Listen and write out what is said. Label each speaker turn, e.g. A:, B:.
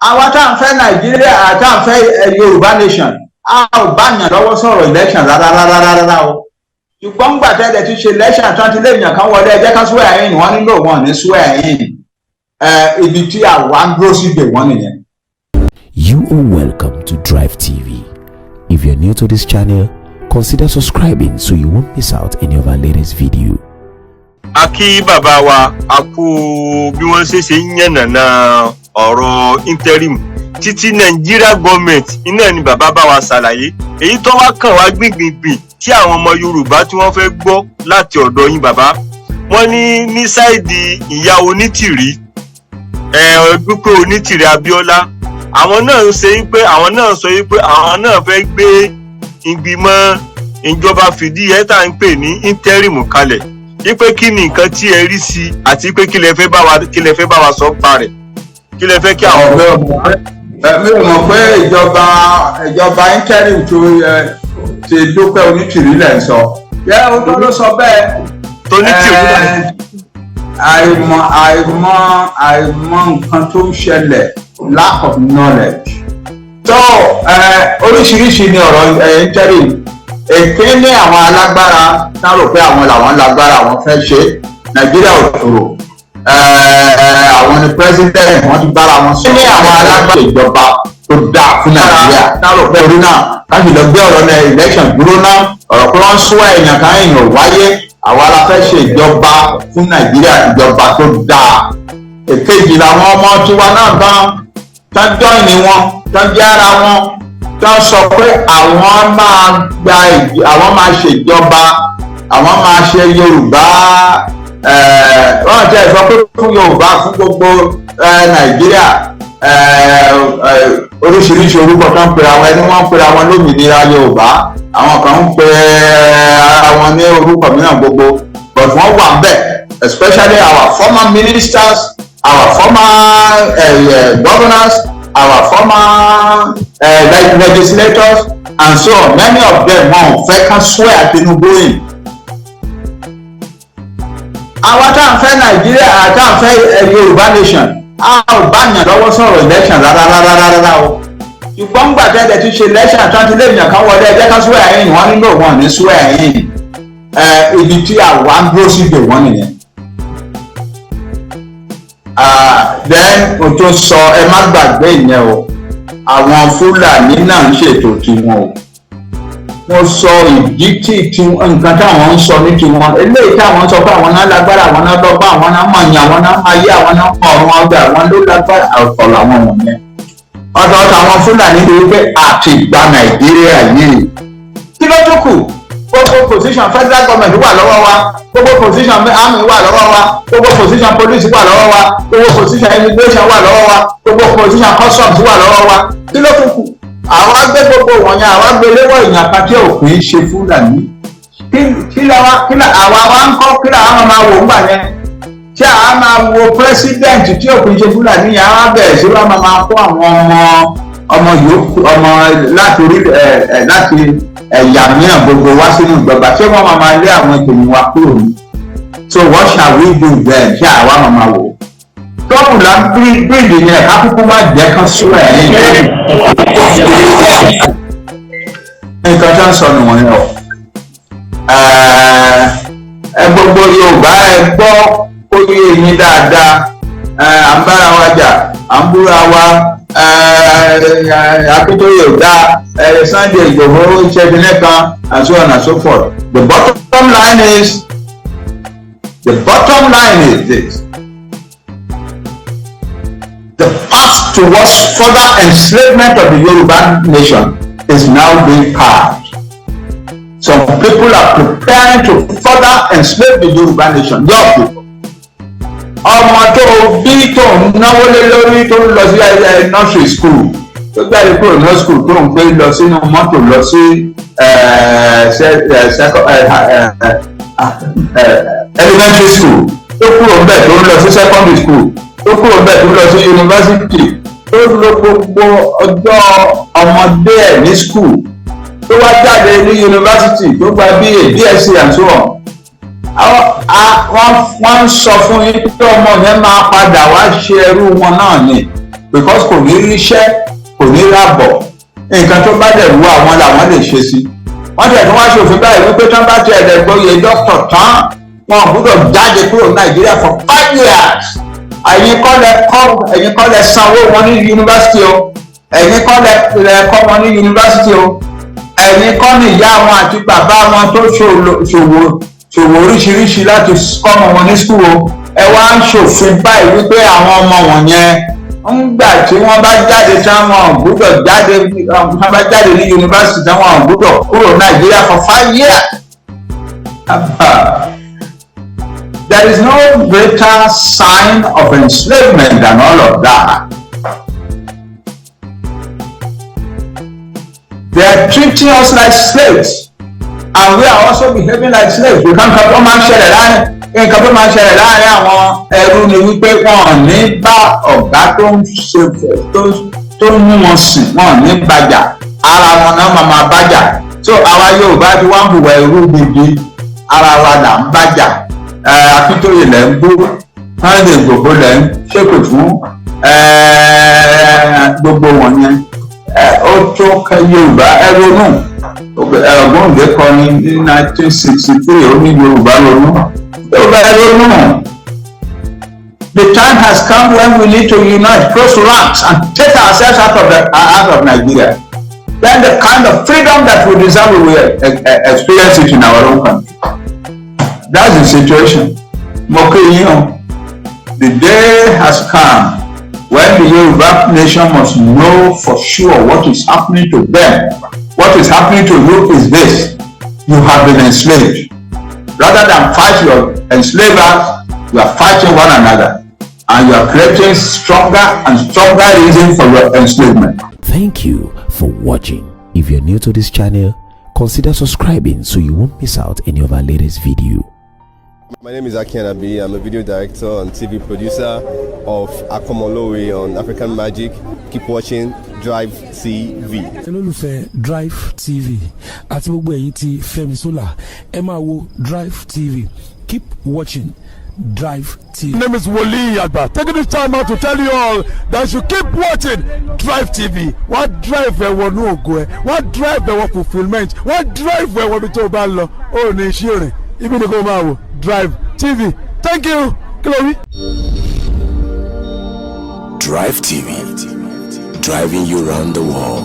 A: Àwa tá à ń fẹ́ Nàìjíríà, tá à ń fẹ́ Yorùbá nation, a ò bá yàn lọ́wọ́ sọ̀rọ̀ election rárá rárá rárá o. Ṣùgbọ́n gbà tẹ́lẹ̀ ti ṣe election tán, ti lé èèyàn kan wọlé, ẹ jẹ́ ká swear in, wọ́n nílò wọn ní swear in. Ibi tí àwa ń dúró sí gbè wọ́n nìyẹn.
B: You are welcome to Drive TV. If you're new to this channel, consider subscribing so you won't miss out any of our latest video.
C: A kí bàbá wa, a kú bí wọ́n ṣe ń yànnàná ọ̀rọ̀ interim títí Nàìjíríà government. Iná ni bàbá bá wa ṣàlàyé. Èyí tó wá kàn wá gbìngbìngbìn tí àwọn ọmọ Yorùbá tí wọ́n fẹ́ gbọ́ láti ọ̀dọ̀ yín, bàbá, wọ́n ní side ìyá Onítìrí ẹ, Dúpẹ́ Onítìrí Abíọ́lá, àwọn náà ń ṣe pé àwọn náà sọ pé àwọn náà fẹ́ gbé ìgbìmọ̀ ìjọba fìdíhẹ tá à ń pè ní interim kalẹ̀, wípé kí ni nǹkan tí ẹ rí sí, àti pé kí lẹ fẹ́ bá wa sọ pa rẹ̀, kí lẹ fẹ́ kí àwọn.
A: Mi ò mọ̀ pé ìjọba interim tó ti Dúpẹ́ Onítìrí lẹ̀ ń sọ. Yẹ o ló sọ bẹ́ẹ̀.
C: Tonítìrí.
A: Àìmọ̀ nǹkan tó ń ṣẹlẹ̀, lack of knowledge. So oríṣiríṣi ni ọ̀rọ̀ interim. Èké ní àwọn alágbára tá rò pé àwọn làwọn lágbára, àwọn fẹ́ ṣe Nàìjíríà ò tòrò, àwọn ni president, wọ́n ti bára wọn sọ. Ní àwọn alágbára ìjọba tó dáa fún Nàìjíríà tá rò pé orí náà káṣí lọ gbé ọ̀rọ̀ náà election dúró náà, ọ̀rọ̀ pé wọ́n sún èèyàn kan, èèyàn wáyé, àwa la fẹ́ ṣe ìjọba fún Nàìjíríà, ìjọba tó dáa. Èkejì làwọn ọmọ tiwa náà gan tán join wọn, tán jẹ́ ara wọn, tán sọ pé àwọn máa gba, àwọn máa ṣèjọba, àwọn máa ṣe Yorùbá. Wọ́n ti sọ pé fún Yorùbá, fún gbogbo Nàìjíríà, oríṣiríṣi orúkọ tó ń pera wọn ẹni, wọ́n ń pera wọn lómìnira Yorùbá, àwọn kan ń pe ara wọn ní orúkọ mìíràn gbogbo, but wọ́n wà bẹ́ẹ̀, especially our former ministers, our former governors, our former legislators and so on. Many of them, wọn ò fẹ́ ká swear Tinubu in. Àwa tá à ń fẹ́ Nàìjíríà, tá à ń fẹ́ Yorùbá nation, a ò bá yàn lọ́wọ́ sọ̀rọ̀ election rárá rárá rárá o. Ṣùgbọ́n gbà tẹ́lẹ̀ ti ṣe election tán, ti lé èèyàn kan wọlé, ẹ jẹ́ ká swear in, wọ́n nílò wọn ní swear in. Ibi tí àwa ń dúró sí gbè wọ́n nìyẹn. Then mo tún sọ, ẹ má gbàgbé ìyẹn o, àwọn Fúlàní náà ń ṣètò tiwọn o. Mo sọ ìdí tí nǹkan táwọn ń sọ ní tiwọn, eléyìí táwọn ń sọ pé àwọn náà lágbára, àwọn náà lọ́gbọ́n, àwọn náà mọ̀nyàn, àwọn náà máa yé, àwọn náà mọ̀ ọ̀run ọgbà, àwọn ló lágbára, ọ̀tọ̀ làwọn wọ̀nyẹn. Ọ̀dọ̀ táwọn Fúlàní ni wípé àti gba Nàìjíríà yìí, kí ló tún kù? Gbogbo position federal government wà lọ́wọ́ wa, gbogbo position army wà lọ́wọ́ wa, gbogbo position police wà lọ́wọ́ wa, gbogbo position immigration wà lọ́wọ́ wa, gbogbo position customs wà lọ́wọ́ wa. Kí ló tún kù? Àwa gbé gbogbo wọ̀nyẹn, àwa gbé léwọ́ èèyàn kan tí ò kì í ṣe Fúlàní. Kí àwa wa ń kọ́? Kí làwọn máa wò ńgbà yẹn? Tí àwa máa wo president tí ò kì í ṣe Fúlàní yẹn, àwa bẹ̀rẹ̀ sí wa máa kó àwọn ọmọ ọmọ yòókù, ọmọ láti orí ẹ ẹ láti ẹ̀yà mìíràn gbogbo wá sínú ìjọba? Ṣé wọ́n máa lé àwọn ètò wa kúrò ní? So what shall we do then? Ṣé àwa máa wò tọ́pù là ń bíríìdì yẹn, ká kúkú má jẹ́ kán sún ẹ̀yìn nǹkan tó ń sọ nìwọ̀nyẹn o. Ẹ gbogbo Yorùbá, ẹ gbọ́ kó yé yín dáadáa. À ń bára wa jà, à ń búra wa, Akíntóyè ò dáa, Sunday Ìgbòho ṣẹ́bi kan, and so on and so forth. The bottom line is this: the path towards further enslavement of the Yoruba nation is now being carved. Some people are preparing to further enslave the Yoruba nation, your people. Ọmọ tó bí, tó ń náwó lé lórí, tó ń lọ sí nursery school, tó jáde kúrò nursery school, tó ń gbé lọ sínú mọ́tò lọ sí elementary school, tó kúrò ńbẹ̀ tó ń lọ sí secondary school, tó kúrò ńbẹ̀ tó ń lọ sí university, tó lò gbogbo ọjọ́ ọmọdé ẹ̀ ní school, tó wá jáde ní university, tó gba BA, BSc and so on, wọ́n ń sọ fún yín pé ọmọ yẹn máa padà wá ṣe ẹrú wọn náà ni. Because kò ní ríṣẹ́, kò ní rábọ̀. Nǹkan tó bá dẹ̀ wú àwọn làwọn lè ṣe sí. Wọ́n tẹ̀ tó wá ṣòfin báyìí wípé tán bá tiẹ̀ lẹ̀ gboyè dókítà tán, wọn ò gbúdọ̀ jáde kúrò Nàìjíríà for 5 years. Ẹ̀yin kọ́ lẹ kọ́, ẹ̀yin kọ́ lẹ sanwó wọn ní yunifásitì o, ẹ̀yin kọ́ lẹ kọ́ wọn ní yunifásitì o, ẹ̀yin kọ́ ní ìyá wọn àti bàbá wọn tó ṣòwò oríṣiríṣi láti kọ́ ọmọ wọn ní school o. Ẹ wá ń ṣòfin báyìí wípé àwọn ọmọ wọn yẹn, ńgbà tí wọ́n bá jáde, táwọn ò gbúdọ̀ jáde, wọ́n bá jáde ní yunifásitì, táwọn ò gbúdọ̀ kúrò Nàìjíríà for 5 years. There is no greater sign of enslavement than all of that. They are treating us like slaves and we are also behaving like slaves. We can't come. Ó máa ń ṣẹlẹ̀ láàrin, nǹkan tó máa ń ṣẹlẹ̀ láàrin àwọn ẹrú ni wípé wọn ò ní bá ọ̀gá tó ń ṣe tó ń mú wọn sìn, wọn ò ní bàjà, ara wọn náà máa bàjà. So àwa Yorùbá ti wá ń hùwà ẹrú gidi, ara wa là ń bàjà. Akíntóyè lẹ́ ń bú, Sunday Igboho lẹ́ ń ṣépè fún, gbogbo wọn yẹn. Ó tó kẹ́ Yorùbá ẹ ronú. Ògúndé kọrin ní 1963, ó ní Yorùbá ronú, Yorùbá ẹ ronú. The time has come when we need to unite, close ranks and take ourselves out of Nigeria. Then the kind of freedom that we deserve, we will experience it in our own country. That's the situation. Mo kí yín o. The day has come when the Yoruba nation must know for sure what is happening to them. What is happening to you is this: you have been enslaved. Rather than fight your enslavers, you are fighting one another, and you are creating stronger and stronger reason for your enslavement.
B: Thank you for watching. If you're new to this channel, consider subscribing so you won't miss out any of our latest video.
D: My name is Aki Anabi. I'm a video director and TV producer of Akomolowe on African Magic. Keep watching Drive TV.
E: Olólùfẹ́ Drive TV àti gbogbo ẹ̀yin tí Fẹ́mi Sola, ẹ máa wo Drive TV. Keep watching Drive TV.
F: My name is Wole Agba. Taking this time out to tell you all that you keep watching Drive TV. Wọ́n drive ẹ wọnú ògo ẹ, wọ́n drive ẹ wọ fulfilment, wọ́n drive ẹ wọ ibi tó o bá ń lọ. Ó ní iṣẹ́ rìn, ibi ni kò máa wò Drive TV. Thank you. Kí ló wí?
B: Drive TV, driving you round the world.